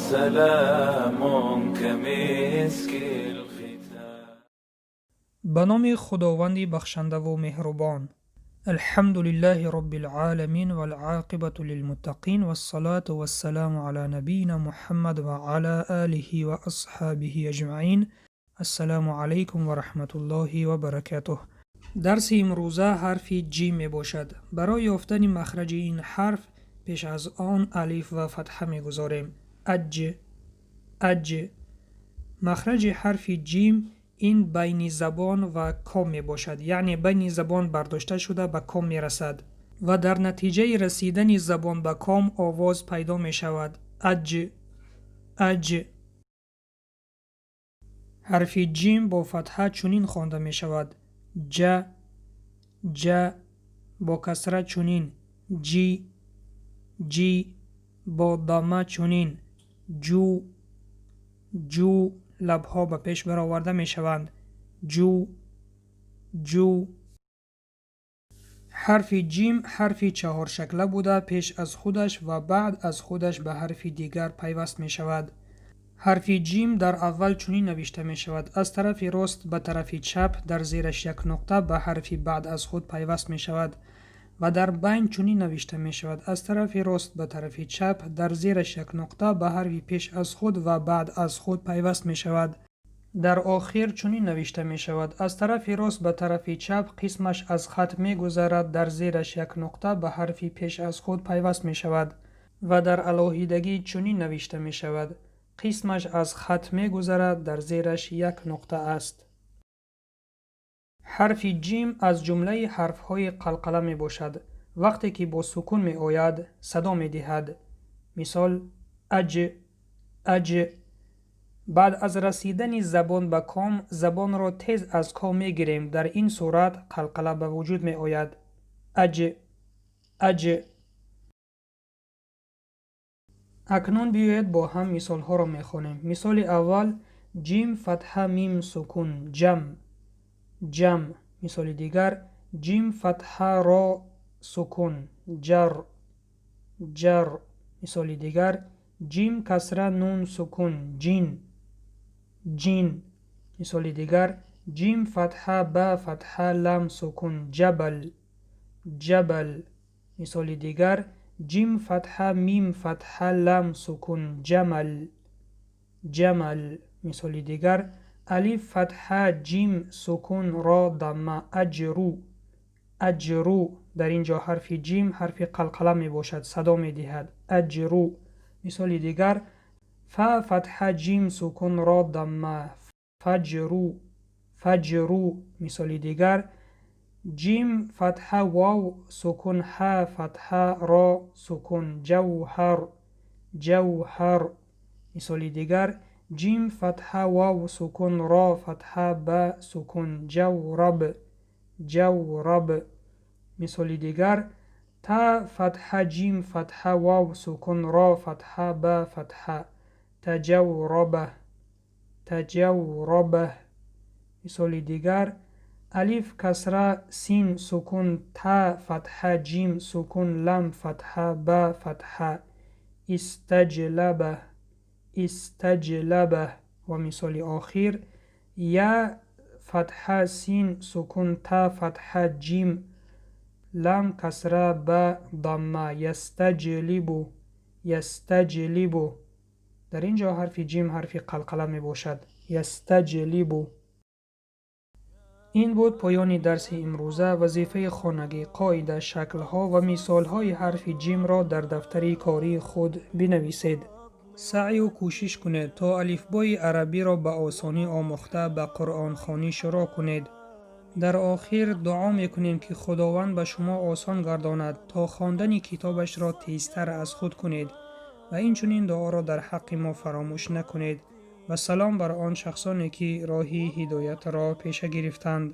سلام كمسك الختام. Ба номи Худованди бахшандаву меҳрубон. Алҳамду лиллаҳи роббил оламин, вал оқибату лилмуттақин, вассалату вассаламу ала набийина Муҳаммад ва ала олиҳи ва асҳобиҳи аҷмаин. Ассалому алайкум ва раҳматуллоҳи ва баракатуҳ. Дарси имрӯза ҳарфи ҷим мебошад. Барои ёфтани махраҷи ин ҳарф пеш аз он алиф ва фатҳа мегузорем. Аҷ, аҷ. Махраҷи ҳарфи ҷим ин байни забон ва ком мебошад, яъне байни забон бардошта шуда ба ком мерасад ва дар натиҷаи расидани забон ба ком овоз пайдо мешавад. Аҷ, аҷ. Ҳарфи ҷим бо фатҳа чунин хонда мешавад: ҷа, ҷа. Бо касра чунин: ҷи, ҷи. Бо дамма чунин: ҷу, ҷу. Лабҳо ба пеш бароварда мешаванд. Ҷу, ҷу. Ҳарфи ҷим ҳарфи чаҳоршакла буда, пеш аз худаш ва баъд аз худаш ба ҳарфи дигар пайваст мешавад. Ҳарфи ҷим дар аввал чунин навишта мешавад: аз тарафи рост ба тарафи чап, дар зераш як нуқта, ба ҳарфи баъд аз худ пайваст мешавад ва дар байн чунин навишта мешавад: аз тарафи рост ба тарафи чап, дар зераш як нуқта, ба ҳарфи пеш аз худ ва баъд аз худ пайваст мешавад. Дар охир чунин навишта мешавад: аз тарафи рост ба тарафи чап, қисмаш аз хат мегузарад, дар зераш як нуқта, ба ҳарфи пеш аз худ пайваст мешавад ва дар алоҳидагӣ чунин навишта мешавад: қисмаш аз хат мегузарад, дар зераш як нуқта аст. Ҳарфи ҷим аз ҷумлаи ҳарфҳои қалқала мебошад. Вақте ки бо сукун меояд, садо медиҳад. Мисол: аҷ, аҷ. Баъд аз расидани забон ба ком, забонро тез аз ком мегирем. Дар ин сурат қалқала ба вуҷуд меояд. Аҷ, аҷ. Акнун биёед, бо ҳам мисолҳоро мехонем. Мисоли аввал: ҷим фатҳа мим сукун, ҷам, ҷам. Мисоли дигар: ҷим фатҳа ро сукун, ҷар, ҷар. Мисоли дигар: ҷим касра нун сукун, ҷин, ҷин. Мисоли дигар: ҷим фатҳа ба фатҳа лам сукун, ҷабал, ҷабал. Мисоли дигар: ҷим фатҳа мим фатҳа лам сукун, ҷамал, ҷамал. Мисоли дигар: алиф фатҳа ҷим сукун ро дамма, аҷру, аҷру. Дар ин ҷо ҳарфи ҷим ҳарфи қалқала мебошад, садо медиҳад. Аҷру. Мисоли дигар: фа фатҳа ҷим сукун ро дамма, фаҷру, фаҷру. Мисоли дигар: ҷим фатҳа вов сукун ҳа фатҳа ро сукун, ҷавҳар, ҷавҳар. Мисоли дигар: ҷим фатҳа вов сукун ро фатҳа ба сукун, ҷавраб, ҷавраб. Мисоли дигар: та фатҳа ҷим фатҳа вов сукун ро фатҳа ба фатҳа, таҷавраба, таҷавраба. Мисоли дигар: алиф касра син сукун та фатҳа ҷим сукун лам фатҳа ба фатҳа, истаҷлаба, истаҷлаба. Ва мисоли охир: я фатҳа син сукун та фатҳа ҷим лам касра ба дамма, ястаҷлибу, ястаҷлибу. Дар ин ҷо ҳарфи ҷим ҳарфи қалқала мебошад. Ястаҷлибу. Ин буд поёни дарси имрӯза. Вазифаи хонагӣ: қоида, шаклҳо ва мисолҳои ҳарфи ҷимро дар дафтари кории худ бинависед. Саъю кӯшиш кунед, то алифбои арабиро ба осонӣ омӯхта, ба қуръонхонӣ шурӯъ кунед. Дар охир дуо мекунем, ки Худованд ба шумо осон гардонад, то хондани китобашро тезтар аз худ кунед, ва инчунин дуоро дар ҳаққи мо фаромӯш накунед. Ва салом бар он шахсоне, ки роҳи ҳидоятро пеша гирифтанд.